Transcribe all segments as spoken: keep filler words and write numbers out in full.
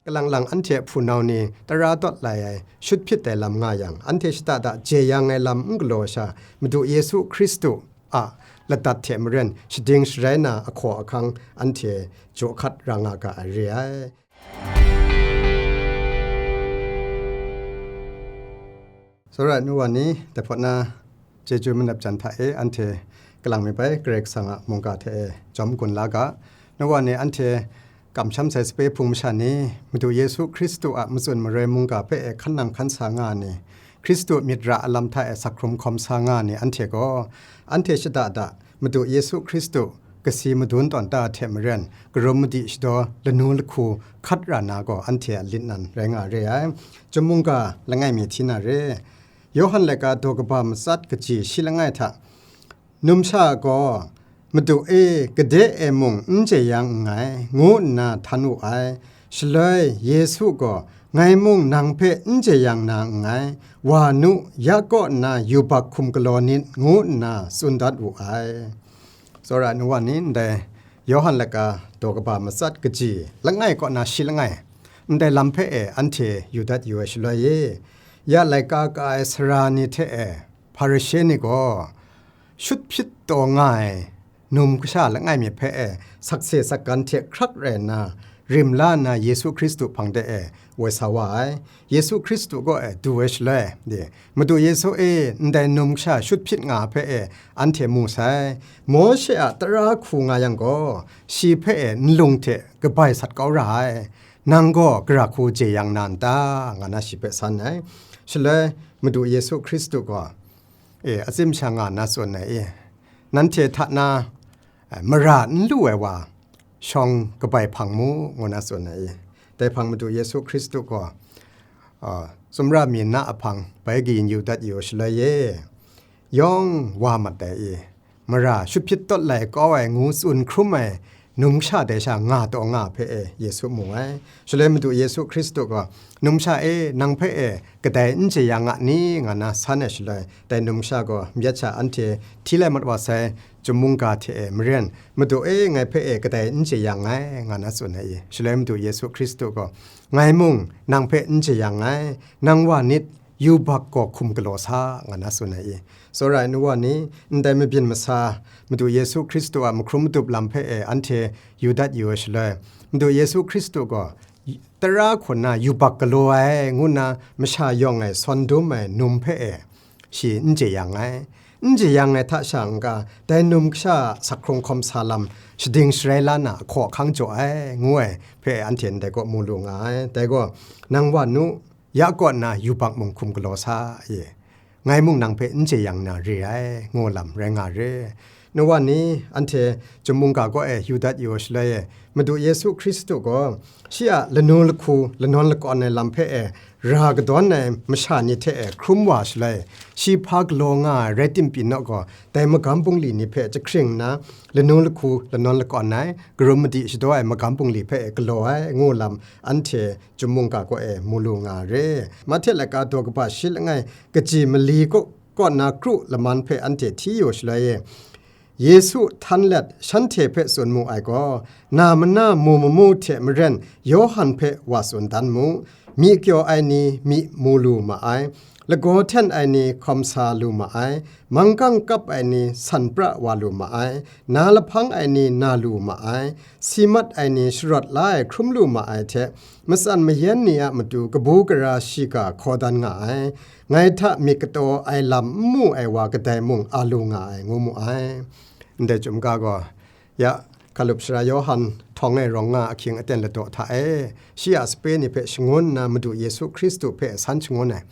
Kalang lang anhte hpunau ni tara tawt lai ai shut hpyit ai lam nga yang, anhte shada da jeyang ai lam n galaw sha, Madu Yesu Hkristu a ladat hte maren shading sharai na ahkaw ahkang anhte jaw hkat ra nga ga ai re ai. Tsawra ai nu wa ni, dai hpawt na chyeju manap jan hta e anhte kalang mi bai Karai Kasang a mungga hte e jawm gun la ga. Nu wa ni, anhte kamsham sai sape hpung masha ni, Madu Yesu Hkristu a matsun maroi mungga hpe e hkan nang hkan sa nga ni, Hkristu myit ra a lam hta e sak hkrum hkawm sa nga ni, anhte gaw, anhte shada da Madu Yesu Hkristu kasi madun tawn ta hte maren, karum madi shadaw lanu lahku hkat ra na gaw anhte a lit nan rai nga re ai. Chyum mungga langai mi hti na re. Yawhan laika daw kaba matsat kaji shi langai hta, numsha gaw, "Madu e, gade e mung n jeyang nngai," ngu nna htan wu ai. Shaloi Yesu gaw, "Ngai mung nang hpe n jeyang na nngai, wa nu, ya kaw nna yubak hkum galaw nit," ngu nna tsun dat wu ai. Tsawra ai nu wa ni, ndai Yawhan laika daw kaba matsat kaji langai kaw na shi langai, ndai lam hpe e anhte yu dat yu ai shaloi e, ya laika ka ai sara ni hte e Hparishe ni gaw, shut hpyit taw nga ai num kasha langai mi hpe e sakse sakgan hte hkrak rai nna, rim la nna Yesu Hkristu hpang de e woi sa wa ai. Yesu Hkristu kaw e du ai shaloi, de, "Madu Yesu e, ndai num kasha shut hpyit nga hpe e anhte mu sai. Mawshe a tara hku nga yang gaw, shi hpe e nlung hte kabai sat kau ra ai. Nang gaw gara hku jeyang na n ta?" nga na shi hpe san ai. Shaloi Madu Yesu Hkristu gaw, e, atsim sha nga nna tsun ai, e, "Nanhte hta na, e, mara n lu ai wa shawng kabai hpang mu," ngu na tsun ai, e. Dai hpang Madu Yesu Hkristu gaw, a, tsumra mi na a hpang bai kayin yu dat yu shaloi e, yawng wa mat ai, e, mara shut hpyit tawt lai kau ai ngu tsun hkrum ai numsha dai sha nga taw nga hpe e Yesu mu ai. Shaloi Madu Yesu Hkristu gaw, "Numsha e, nang hpe e kadai n jeyang a ni?" nga na san ai shaloi, dai numsha gaw myit sha anhte hti lai mat wa sai, Chyum mungga hte e maren, "Madu e, ngai hpe e kadai n jeyang ai," nga na tsun ai. Shaloi Madu Yesu Hkristu gaw, "Ngai mung nang hpe n jeyang ai, nang wa nit, yubak gaw hkum galaw sa," nga na tsun ai. Tsawra ai nu wa ni, ndai mabyin masa Madu Yesu Hkristu a mahkrum madup lam hpe e anhte yu dat yu ai shaloi, Madu Yesu Hkristu gaw tara hku nna yubak galaw ai ngu nna masha yawng e sawn dum ai num hpe e shi n jeyang ai. N jeyang ai hta sha n-ga, dai num kasha a sak hkrung hkawm sa lam shading sharai la na ahkaw ahkang jaw ai, ngu ai hpe anhte ndai kaw mu lu nga ai. Dai gaw, "Nang wa nu, ya kaw nna yubak mung hkum galaw sa," e, "Ngai mung nang hpe n jeyang na re ai," ngu lam rai nga re. Nu wa ni, anhte Chyum mungga kaw e yu dat yu ai shaloi e, Madu Yesu Hkristu gaw shi a lanu lahku lanawn lakawn ai lam hpe e ra kadawn ai masha ni hte e hkrum wa shaloi, shi hpa galaw nga ai rai tim pyi naw gaw, dai magam bungli ni hpe jahkring nna, lanu lahku lanawn lakawn ai, karum madi shadaw ai magam bungli hpe e galaw ai, ngu lam anhte Chyum mungga kaw e mu lu nga re. Mahte laika daw kaba shi langai kaji mali kaw, kaw na kru laman hpe anhte hti yu shaloi e, Yesu htan let shanhte hpe tsun mu ai gaw, na mana mu mamu hte maren Yawhan hpe wa tsun dan mu. Myi kyaw ai ni myi mu lu ma ai, lagaw hten ai ni hkawm sa lu ma ai, manggang kap ai ni san pra wa lu ma ai, na lahpang ai ni na lu ma ai, si mat ai ni sharawt la ai hkrum lu ma ai hte, matsan mayan ni a matu kabu gara shiga hkaw dan nga ai, ngai hta myit kataw ai lam n mu ai wa kadai mung a lu nga ai, ngu mu ai. Ndai Chyum ga gaw, ya, Hkalup Sara Yawhan htawng e rawng nga ahkying aten ladaw hta e, shi a sape ni hpe shangun nna Madu Yesu Hkristu hpe san shangun ai.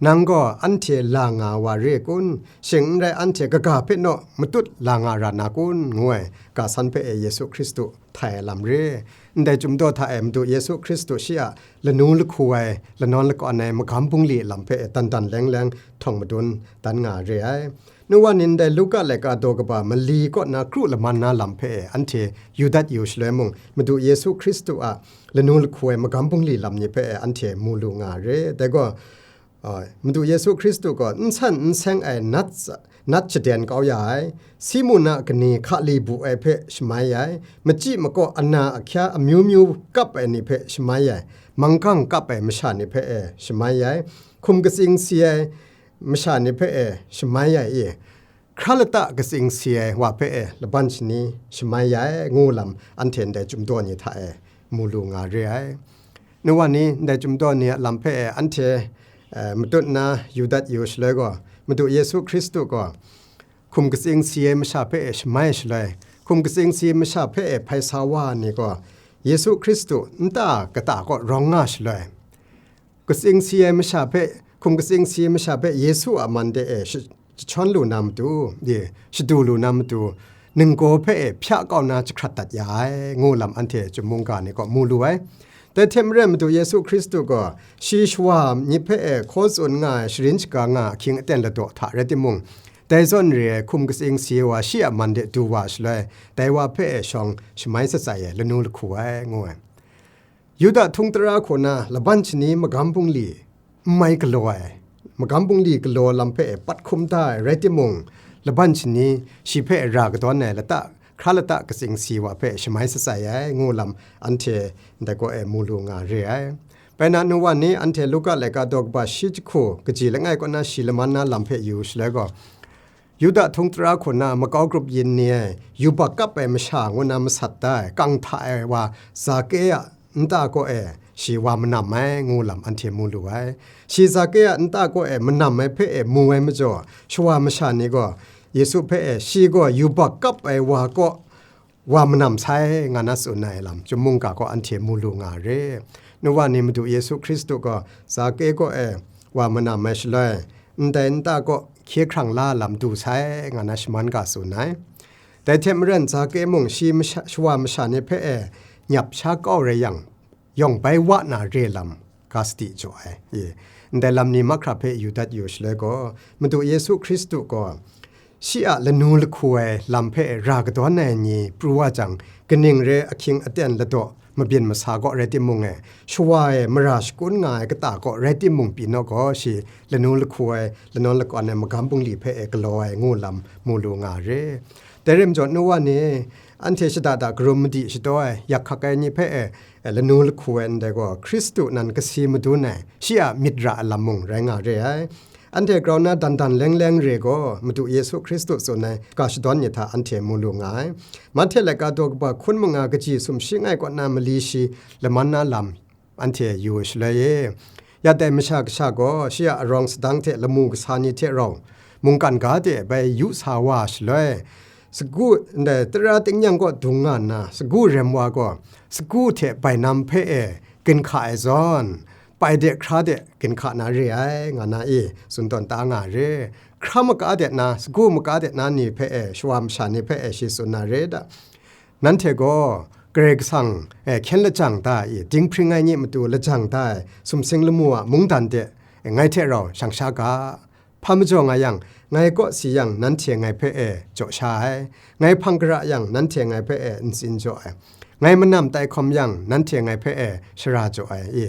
"Nang gaw anhte la nga wa re kun? Shing n rai anhte kaga hpe naw matut la nga ra na kun?" ngu ai ga san hpe e Yesu Hkristu htai ai lam re. Ndai Chyum daw hta e Madu Yesu Hkristu shi a lanu lahku ai, lanawn lakawn ai magam bungli lam hpe e dan dan leng leng htawng madun dan nga re ai. Nu wa ni, ndai Luka laika daw kaba mali kaw na kru laman na lam hpe e anhte yu dat yu shaloi mung, Madu Yesu Hkristu a lanu lahku ai magam bungli lam ni hpe e anhte mu lu nga re. Dai gaw, Ai, Madu Yesu Hkristu gaw n san n seng ai nat, nat shaden kau ya ai, Simun a kani hkali bu ai hpe shamai ai, machyi makaw ana ahkya amyu myu kap ai ni hpe shamai ai, manggang kap ai masha ni hpe e shamai ai, hkum katsing si ai masha ni hpe e shamai ai i, hkra lata katsing si ai wa hpe e laban shani shamai ai, ngu lam anhte ndai chyum daw ni hta e mu lu nga re ai. Nu wa ni, ndai chyum daw ni a lam hpe e anhte, eh, matut nna yu dat yu shaloi gaw, Madu Yesu Hkristu gaw hkum katsing si ai masha hpe e shamai shaloi, hkum katsing si ai masha hpe e hpai sa wa ni gaw, Yesu Hkristu nta kata kaw rawng nga shaloi, katsing si ai masha hpe, hkum katsing si ai masha hpe Yesu a man de e shi-, jahtawn lu na matu, ye, shadu lu na matu, ninggaw hpe e hpya kau na jahkrat dat ya ai, ngu lam anhte chyum mungga ni gaw mu lu ai. Dai hte maren Madu Yesu Hkristu gaw shi shawa ni hpe e hkaw tsun nga ai sharin shaga nga ahkying aten ladaw hta rai timung, dai zawn re ai hkum katsing si ai wa shi a man de du wa shaloi, dai wa hpe e shawng shamai satsai ai lanu lahku ai, ngu ai. Yuda htung tara hku na laban shani magam bungli n mai galaw ai, magam bungli galaw lam hpe e pat hkum da ai rai timung, laban shani shi hpe ra kadawn ai lata, hkra lata katsing si wa hpe shamai satsai ai, ngu lam anhte ndai kaw e mu lu nga re ai. Bai na nu wa ni, anhte Luka laika daw kaba shi jahku kaji langai kaw na shi laman na lam hpe yu shaloi gaw, Yuda htung tara hku na makau grup yin ni ai, yubak kap ai masha ngu na masat da ai, kang hta ai wa Zake a nta kaw e shi wa manam ai, ngu lam anhte mu lu ai. Shi Zake a nta kaw e manam ai hpe e mu ai majaw, shawa masha ni gaw Yesu hpe e, shi gaw yubak kap ai wa kaw wa manam sai, nga na tsun ai lam, chyum mungga gaw anhte mu lu nga re. Nu wa ni, Madu Yesu Hkristu gaw Zake kaw e wa manam ai shaloi, ndai nta kaw hkye hkrang la lam du sai, nga na shaman ga tsun ai. Dai hte maren, Zake mung shi masha, shawa masha ni hpe e nyap sha kau rai yang, yawng bai wa na re lam ga sadi jaw ai. Ye, ndai lam ni mahkra hpe yu dat yu shaloi gaw, Madu Yesu Hkristu gaw shi a lanu lahku ai lam hpe ra kadawn ai ni pru wa jang, kaning re ahkying aten ladaw mabyin masa gaw rai timung e, shawa e mara shakun nga ai kata gaw rai timung pyi naw gaw, shi lanu lahku ai, lanawn lakawn ai magam bungli hpe e galaw ai, ngu lam mu lu nga re. Dai rim jaw, nu wa ni, anhte shada da karum madi shadaw ai, yak hkak ai ni hpe e, e, lanu lahku ai ndai gaw, Hkristu nan kasi madun ai, shi a myit ra ai lam mung rai nga re ai. Anhte grau na dan dan leng leng re gaw, Madu Yesu Hkristu tsun ai ga shadawn ni hta anhte mu lu nga ai. Mahte laika daw kaba hkun manga kaji sumshi ngai kaw na mali shi laman na lam, anhte yu shaloi e, ya dai Masha Kasha gaw shi a arawng sadang hte lamu kasa ni hte rau mungkan ga de bai yu sa wa shaloi, sagu, ndai tara tingnyang kaw dung nga nna, sagu rem wa gaw, sagu hte bainam hpe e ginhka ai zawn, pai de hkra de ginhka na re ai, nga na i tsun tawn ta nga re. Hkra maga de na, sagu maga de na ni hpe e, shawa masha ni hpe e shi tsun na re da. Nanhte gaw Karai Kasang, eh, hkyen lajang da i, dinghpring ai ni matu lajang da ai sumsing lamu a mungdan de, eh, ngai hte rau shang sha ga. Hpa majaw nga yang, ngai kaw si yang, nanhte ngai hpe e jaw sha ai. Ngai hpang gara yang, nanhte ngai hpe e ntsin jaw ai. Ngai manam tai hkawm yang, nanhte ngai hpe e shara jaw ai i.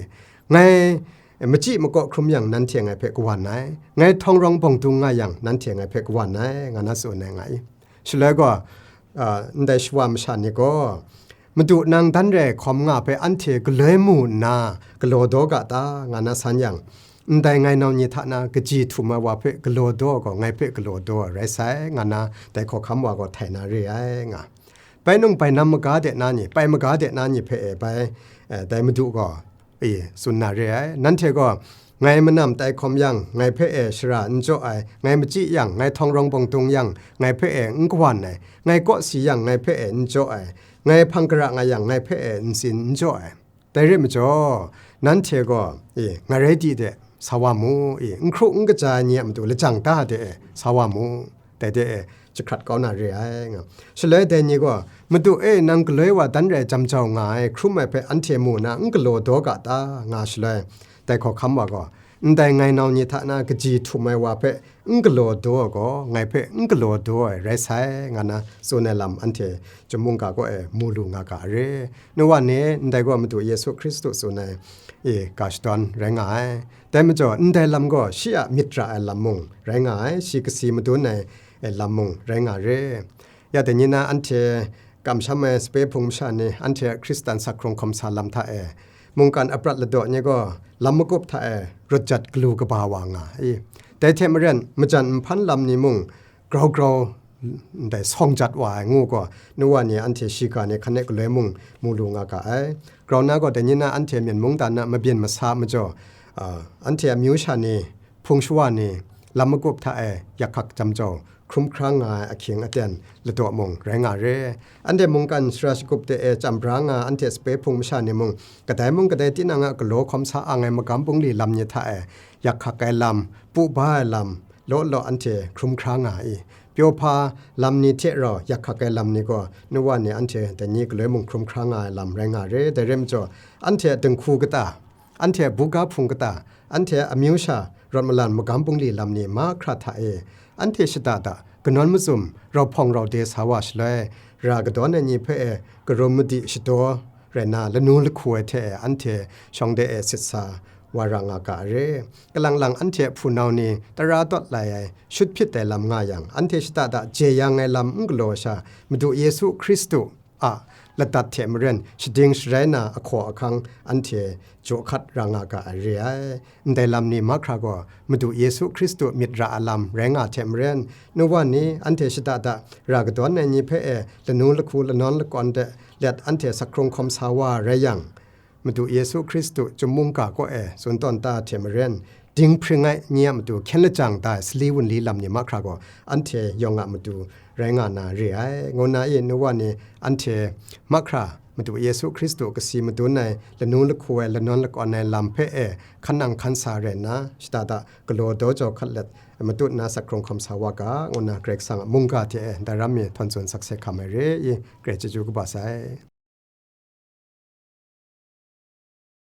Ngai machyi makaw hkrum yang, nanhte ngai hpe kawan ai. Ngai htawng rawng bawng dung nga yang, nanhte ngai hpe kawan ai, nga na tsun ai nga i. Shaloi gaw, a, ndai shawa masha ni gaw, "Madu, nang dan re ai hkawm nga hpe anhte galoi mu nna galaw daw ga ta?" nga na san yang, "Ndai ngai nau ni hta na kaji htum ai wa hpe galaw daw gaw, ngai hpe galaw daw ai rai sai," nga na dai hkawhkam wa gaw htai na re ai nga. Bai nung bai nam maga de na ni, pai maga de na ni hpe e bai, eh, dai Madu gaw, e, tsun na re ai. Nanhte gaw, ngai manam tai hkawm yang, ngai hpe e shara n jaw ai, ngai machyi yang, ngai htawng rawng bawng dung yang, ngai hpe e n kawan ai, ngai kaw si yang, ngai hpe e n jaw ai, ngai hpang gara nga yang, ngai hpe e ntsin n jaw ai. Dai rai majaw, nanhte gaw, e, ngai rai di de, sa wa mu, e, n hkru n kaja ai ni a matu lajang da de, e, sa wa mu. Dai de e, jahkrat kau na re ai, nga. Shaloi dai ni gaw, "Madu e, nang galoi wa dan rai jam jau nga ai, hkrum ai hpe anhte mu na n galaw daw ga ta?" nga shaloi, dai hkawhkam wa gaw, Ndai ngai nau ni hta na kaji htum ai wa hpe n galaw daw ai gaw, ngai hpe n galaw daw ai rai sai, nga na tsun ai lam anhte chyum mungga kaw e mu lu nga ga re. Nu wa ni, ndai gaw Madu Yesu Hkristu tsun ai, e, ga shadawn rai nga ai. Dai majaw, ndai lam gaw shi a myit ra ai lam mung rai nga ai, shi kasi madun ai, e, lam mung rai nga re. Ya dai ni na anhte kamsham ai sape hpung masha ni, anhte a Hkristan sak hkrung hkawm sa lam hta e, mungkan aprat ladaw ni gaw lam magup hta e rut jat galu kaba wa nga i. Dai hte maren, majan nhpan lam ni mung grau grau ndai sawng jat wa ai ngu gaw, nu wa ni anhte shiga ni hkan e galoi mung mu lu nga ga ai. Grau na gaw, dai ni na anhte Myen mungdan a mabyin masa majaw, a, anhte amyu sha ni, hpung shawa ni, lam magup hta e yak hkak jam jau, hkrum hkra nga ai ahkying aten ladaw mung rai nga re. Anhte mungkan shara shagup de e cham bra nga anhte sape hpung masha ni mung, kadai mung kadai tinang a galaw hkawm sa ang ai magam bungli lam ni hta e, yak hkak ai lam, pu ba ai lam, law law anhte hkrum hkra nga i. Pyaw hpa lam ni hte rau yak hkak ai lam ni gaw, nu wa ni anhte dai ni galoi mung hkrum hkra nga ai lam rai nga re. Dai rai majaw, anhte dinghku kata, anhte buga hpung kata, anhte amyu sha rawt malan magam bungli lam ni mahkra hta e, anhte shada da kanawn mazum rau hpawng rau de sa wa shaloi, ra kadawn ai ni hpe e karum madi shadaw rai na, lanu lahku ai hte e anhte shawng de e sit sa wa ra nga ga re. Kalang lang anhte hpunau ni tara tawt lai ai shut hpyit ai lam nga yang, anhte shada da jeyang ai lam n galaw sha, Madu Yesu Hkristu a ladat hte maren shading sharai na ahkaw ahkang anhte jaw hkat ra nga ga ai re ai. Ndai lam ni mahkra gaw Madu Yesu Hkristu myit ra ai lam rai nga hte maren, nu wa ni anhte shada da ra kadawn ai ni hpe e lanu lahku lanawn lakawn de let anhte sak hkrung hkawm sa wa rai yang, Madu Yesu Hkristu chyum mungga kaw e tsun tawn ta hte maren, dinghpring ai ni a matu hkyen lajang da ai sali wunli lam ni mahkra gaw anhte yawng a matu rai nga na re ai, ngu na i, nu wa ni anhte mahkra Madu Yesu Hkristu kasi madun ai, lanu lahku ai, lanawn lakawn ai lam hpe e hkan nang hkan sa rai nna, shada da galaw daw jau hkat let, matut nna sak hkrung hkawm sa wa ga, ngu nna Karai Kasang a mungga hte e daram mi htawn tsun sakse hkam ai re i, Karai chyeju kaba sai.